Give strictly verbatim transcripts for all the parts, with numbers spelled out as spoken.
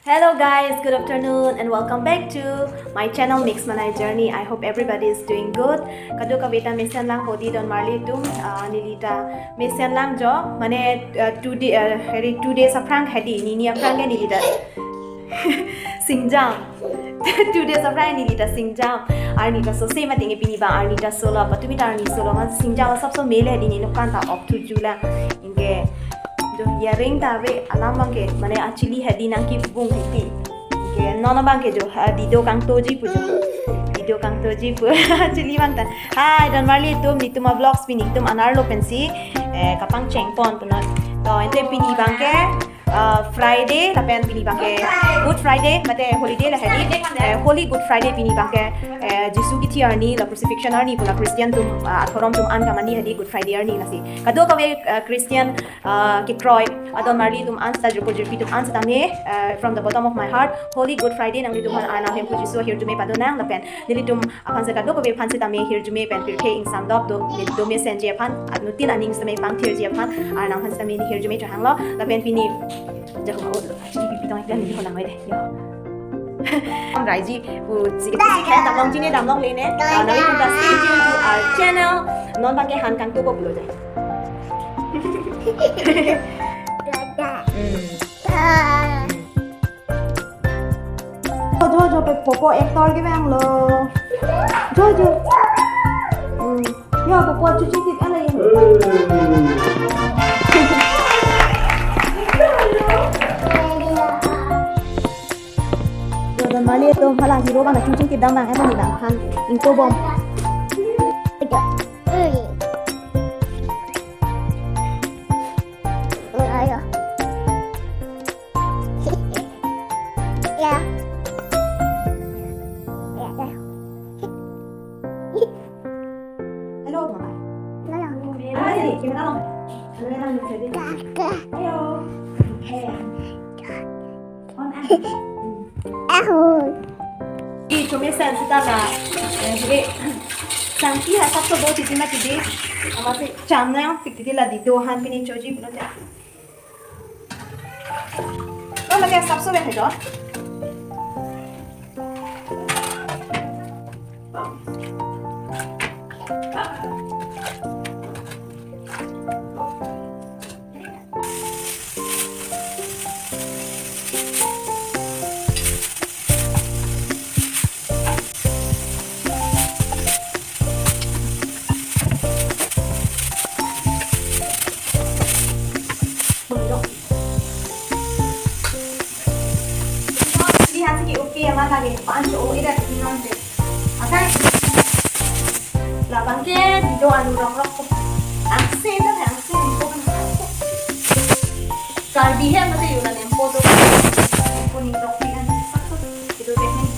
Hello guys, good afternoon and welcome back to my channel Mix Manai Journey. I hope everybody is doing good. Kadokave ta mesen lang hedi, don marli atum, ah, neli ta mesen lang jo, mane, ah, two day, ah, hedi, two days aphrang hedi, nini aphrang ke neli ta singjam. Two days aphrang neli ta singjam. Arni ta sose mati nge pini abang arni ta solo, patumi ta arni solo, man singjam asapso mele hedi, neli nokan ta ok thuju lang. Anke jo yaring ta ave, alam abang ke, mane achili hedi nangkebung hedi. Anke non abang ke jo, ah, dido kangtoji pu jo. Dido kangtoji pu. Achili abang ta. Hi, don marli atum, netum a-vlogs pini netum anerlo pensi, eh, kapangcheng pon punon. To, ante pini abang ke, ah, Friday, lapen pini abang ke Good Friday, mate holiday la hedi, eh, Holy Good Friday pini abang ke, eh, Jisu kithi arni, la crucifixion arni pu la Christian atum, ah, athorom atum an kamani hedi Good Friday arni lasi. Kadokave, ah, Christian, ah, kekroi adon marli atum an seta, jirpo jirpi atum an seta me, ah, from the bottom of my heart, Holy Good Friday nanglitum aphan Arnam Hemphu Jisu ahirjume pado nang, lapen nelitum aphan seta, kadokave aphan seta me hirjume pen pirthe ingsam dop do, do mesenji aphan, anuttin aning seta me pangthirji aphan Arnam aphan seta me neli hirjume chohanglo. Lapen pini, jako, oh, chini pipi tong ekla neli holang oi de, yo. Om raiji, u, si, si khe damlong, chini damlong le ne. Ah, nanglitum ta stay tuned to our channel. Non abang ke han kangtupo pulo jai. Hmm. Jo, jo, jo, pe popo actor kevanglo. Jo, jo. Hmm. Yo, popo chuchi kit ala ye. Jo, don marli atum, hala hero abang ta chuchi kit dam abang, emang ni dam han ingkobom. Ya. Ya, ya. Hello, Mama. Hello. Hello, Mama. Hello. Hello. Hello. Hello. Di chomesen seta la, eh, hedi, sangpi asapso do titi mati di, amatsi cham nangpik titi, la dido han pini choji pulote. Oh, lagi asapso ben hejo. Di hasi ke oke ama lagi pancho o ida di non de. Akai labang ke dido alu rok rok ko. Angse dah angse ko kan. Karbi he mate yura nempo do. Nempo ni rok di kan. Itu deh nih.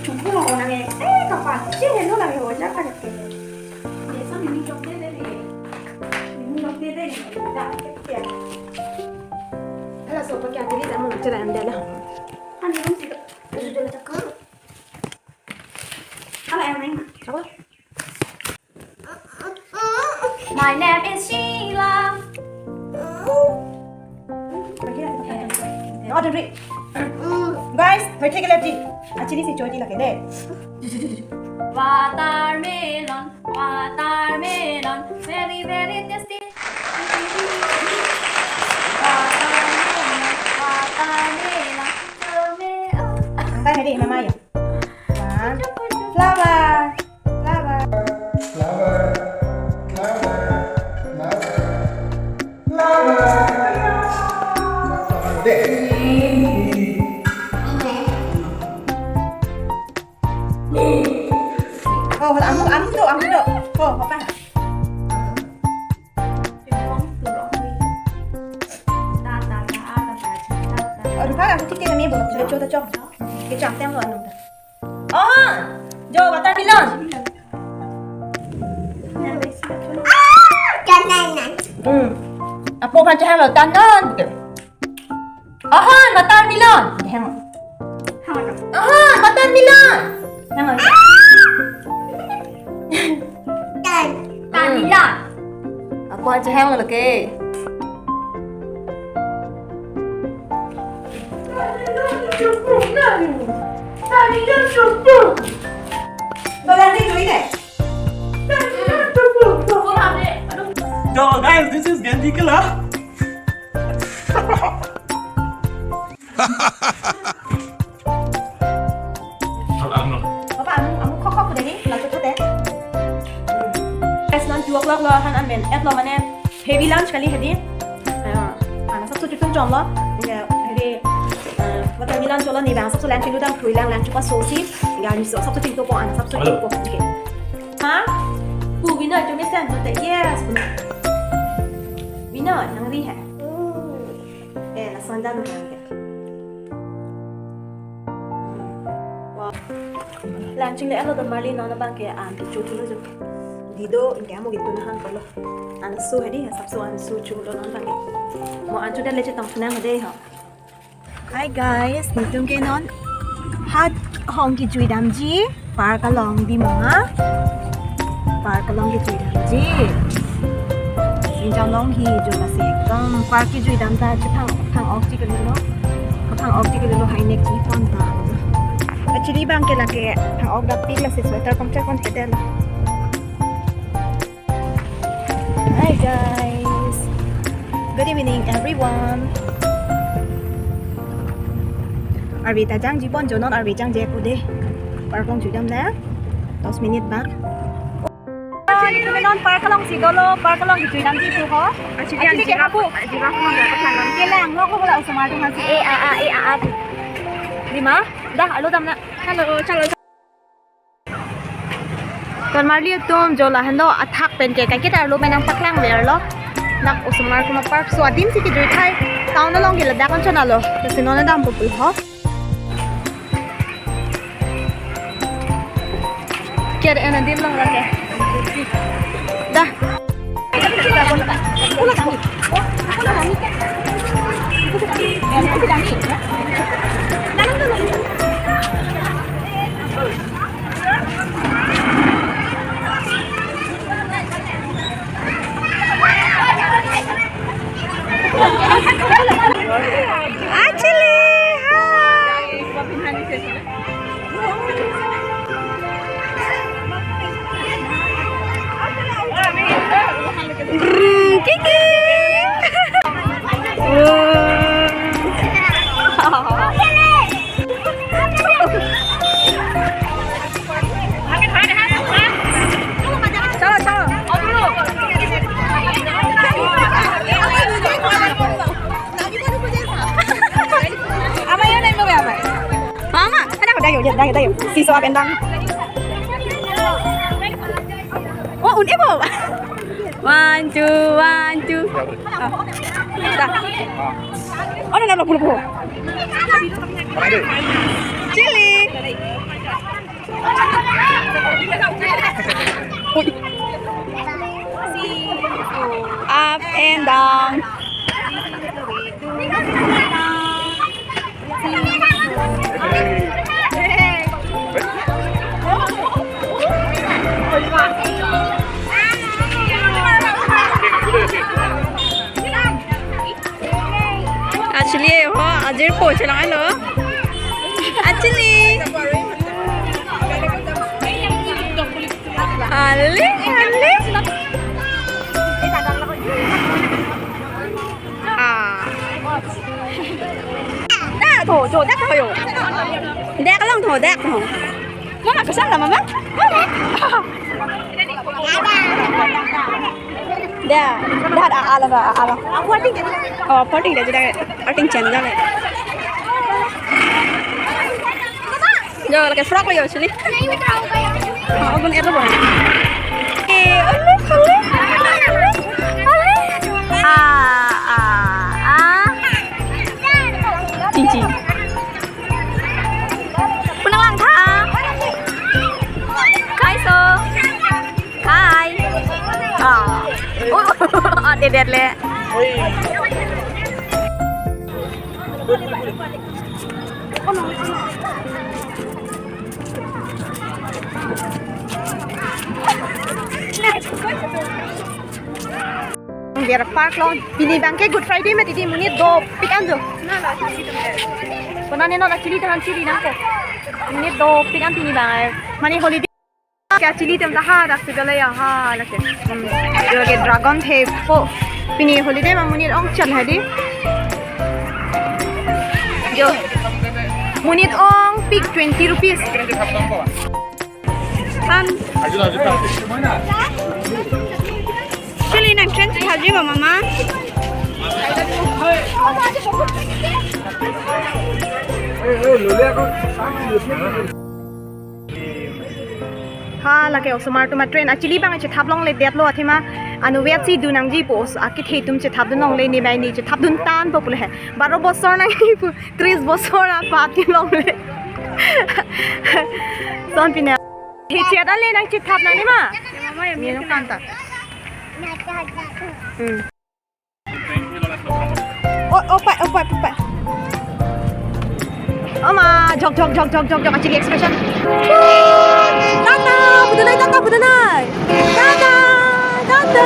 Chungkulo ko nange, eh, kapachehelo lagi hoja ka jake. Jesa mini chok de de ni. Mini chok de de ni. Da, ya. Hala so pa kya kiri da mo chara anda la. Ani rum si. Jala chakka. Hala yang main. Apa? My name is Sheila. Pakai Guys, thoi thek le ji. Achini si choi ti lake de. Watermelon, watermelon, very, very tasty. Watermelon, watermelon, tomato. Angka hedi mama ya. One. Flower. Flower. Flower. Flower. Flower. Flower. Oh, hala, amu, amu do, amu do. Oh, papa. Oh, rupa, aku titi kami bu, sudah coba coba. Kita cang teng lo anu. Oh, jo, watermelon. Hmm. Apo phan chehang lo tanon. Ahon, watermelon. Hang. Ahon, watermelon. Hang. Tan. Tanila. Apo chehang lo ke. Yo, guys, this is Genji Killer. Papa, amu, amu khok khok dei, lalu thate. Guys, non two o'clock lo, han an men et lo mane heavy lunch kali hedi. Ah, ana sabso chutun chom lo. Ya, hedi, ah, watermelon cholo ni bang sabso lang chinglu dam thui lang lang chupa sosi. Ya, ni so sabso chingtu po, ana sabso chingtu po. Okay. Ha? Pu Binoy, chumi sen, no te, yes. Binoy, nangri hai. Eh, lason dam nangri. Wow. Lang chingle alo do marli non abang ke an tu chu chu lo jo. Dido, inke amo gitu nahan kolo. An su hedi, sabso an su chu lo non abang ke. Mo an chu dan le chetong nang hedi ho. Hi guys, netum ke non hat hong kejui damji, park along di mama. Park along kejui damji. Sinjang long hi jo lasi ekdom park kejui dam ta chu thang thang ok ji kalilo. Thang ok ji kalilo hai nek ji pon ta. Actually bang ke lake thang ok dapik lasi sweater pangchak pon kedel. Hi guys. Good evening everyone. Arve ta jangji pon jo non arve jangje ku de. Park along jui dam na. Dos minute bak. Actually, non park along si dolo, park along jui damji pu ho. Actually, actually, ke aku. Kelang lo ko la osomar tu han si. Eh, a, a, eh, a, a. Lima. Dah, alo dam na. Hello, chalo. Ton marli atum jo lahenlo athak pen ke kaiketa arlo pen nangpaklang verlo. Dak osomar kuma park so adim si kejui thai. Town along ke ladak anchot alo. Lasi non dam pupul ho. Kiar en adim long lake. Dah. Actually, hi. Hmm, Kiki. Chalo, chalo. Amai, amai, amai, amai. Mama, ada, ada, yuk, ada, ada, yuk. Si so akan dang. Oh, un ebo. One, two, one, two. Ah. Dah. Oh, no, no, no, no, no. Chili. Ui. Up and down. Achili ho, ajirpo chelanglo. Achili. Ale, ale. Ah. Dak tho, tho, dak tho yo. Dak along tho, dak tho. Mama, kosonlo, mama? Mama. Dak, dak, dak, ala, dak, ala. Oh, parting dia, dak, parting chan, dak. Jo, lake frock lo yo, actually. Oh, gun erlo bo. Eh, ole, ole, ole, ole. Ah, ah, ah. Ching, ching. Punang lang tha. Kaiso. Hi. Ah. Oh, oh, det, det le. Deer Park lo, pini abangke Good Friday mati di, monit dopik an jo. Konane non la chili than chili nangkok. Monit dopik an pini abang, eh. Mane holiday. Kya chili tem ta ha dak si gale ya ha lake. Hmm. Jo ke dragon thepo. Pini holiday ma monit ong chal hadi. Jo. Monit ongpik twenty rupees. Kan. Chili nang change haji ma mama. Ha, lake osomar atum a-train. Actually, bang chethap longle det lo athema. Anu wait si dun nangji pu os akethe atum chethap dun longle, ne bai ne chethap dun tangpo pule he. Baro bosor nangji pu, tris bosor apap ti longle. Son pine. He chet ale nang chethap nang ne ma? Mama ya, ne nang kanta. Hmm. Oh, opa, opa, opa. Oma, jok, jok, jok, jok, jok, jok, actually expression. Tata, budanai, tata, budanai. Tata, tata.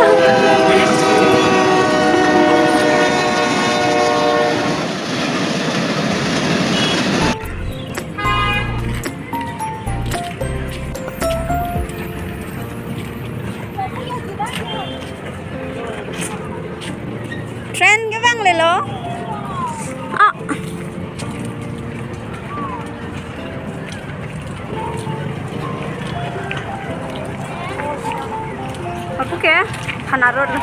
Train kevanglelo. Ah. Apu ke? Hana road lo.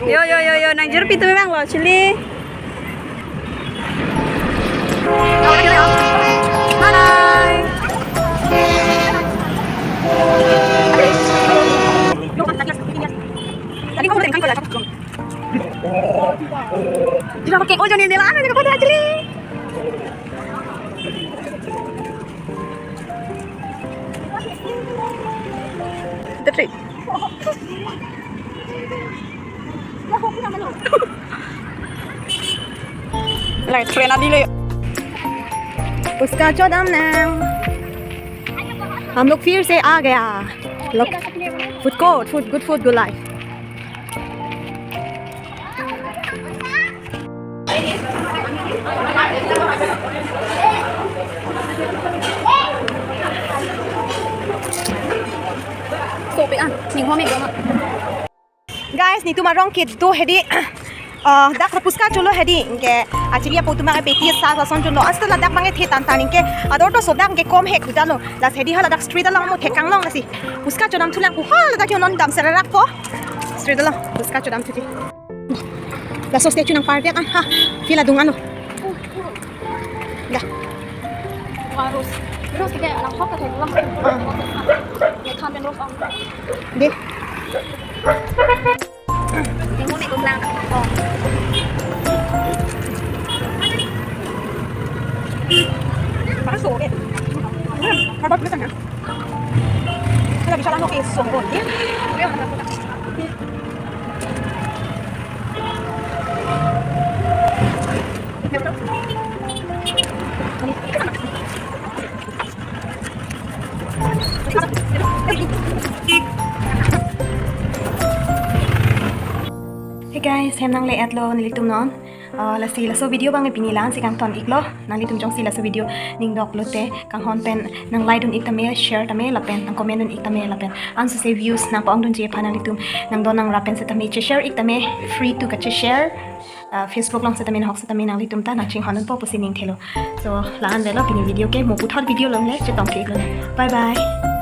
Yo, yo, yo, yo, nang jirpi atum vanglo, chili. Bye. Tadi kamu dari kantor ya? Tidak pakai ojol ini lah, ada kepala chili. Itu trik. Lai train adi le. Puchka chodam nang. हम लोग फिर से आ गया। Look, food court, food, good food, good life. Kopi ah, ning ho me gama. Guys, netum arong kedo hedi. Ah, dak puchka cholo hedi, anke achili apo atum ke peti sa sa son cholo. Hasta ladak abang kethe tan tan anke. Ador to sodak anke kom hek dalo. Lasi hedi hala dak street along mo thekang long lasi. Puchka chodam thulang pu hala dak yo non dam sererak po. Street along puchka chodam thuji. Laso statue nangpar dia kan ha. Fila dung ano. Dah. Wah, rose. Rose kayak alang hok kayak lang. Ah. Ya kan dan rose ang. Deh. Tingko ni kung lang. Oh. Parang sulit. Hmm, hebat bisa na. Kalau bisa lang okay, sulit. Dia, dia mana? Hey guys, hem nangle-etlo nelitum non. Ah, lasi laso video abang pini la-an si kangton iklo. Nanglitum jongsi laso video ning dok lote kanghon pen nang like dun ik tame, share tame lapen nang comment dun ik tame lapen ansose views nang pa-ong dunji aphan nanglitum nang don nang rap pen setame che share ik tame, free to kache share. Ah, Facebook along setame nahok setame nanglitum ta nang chinghon dunpo pusi ning thelo. So la-an avelo pini video ke, mo puthot video along le chetong ke iklo. Bye bye.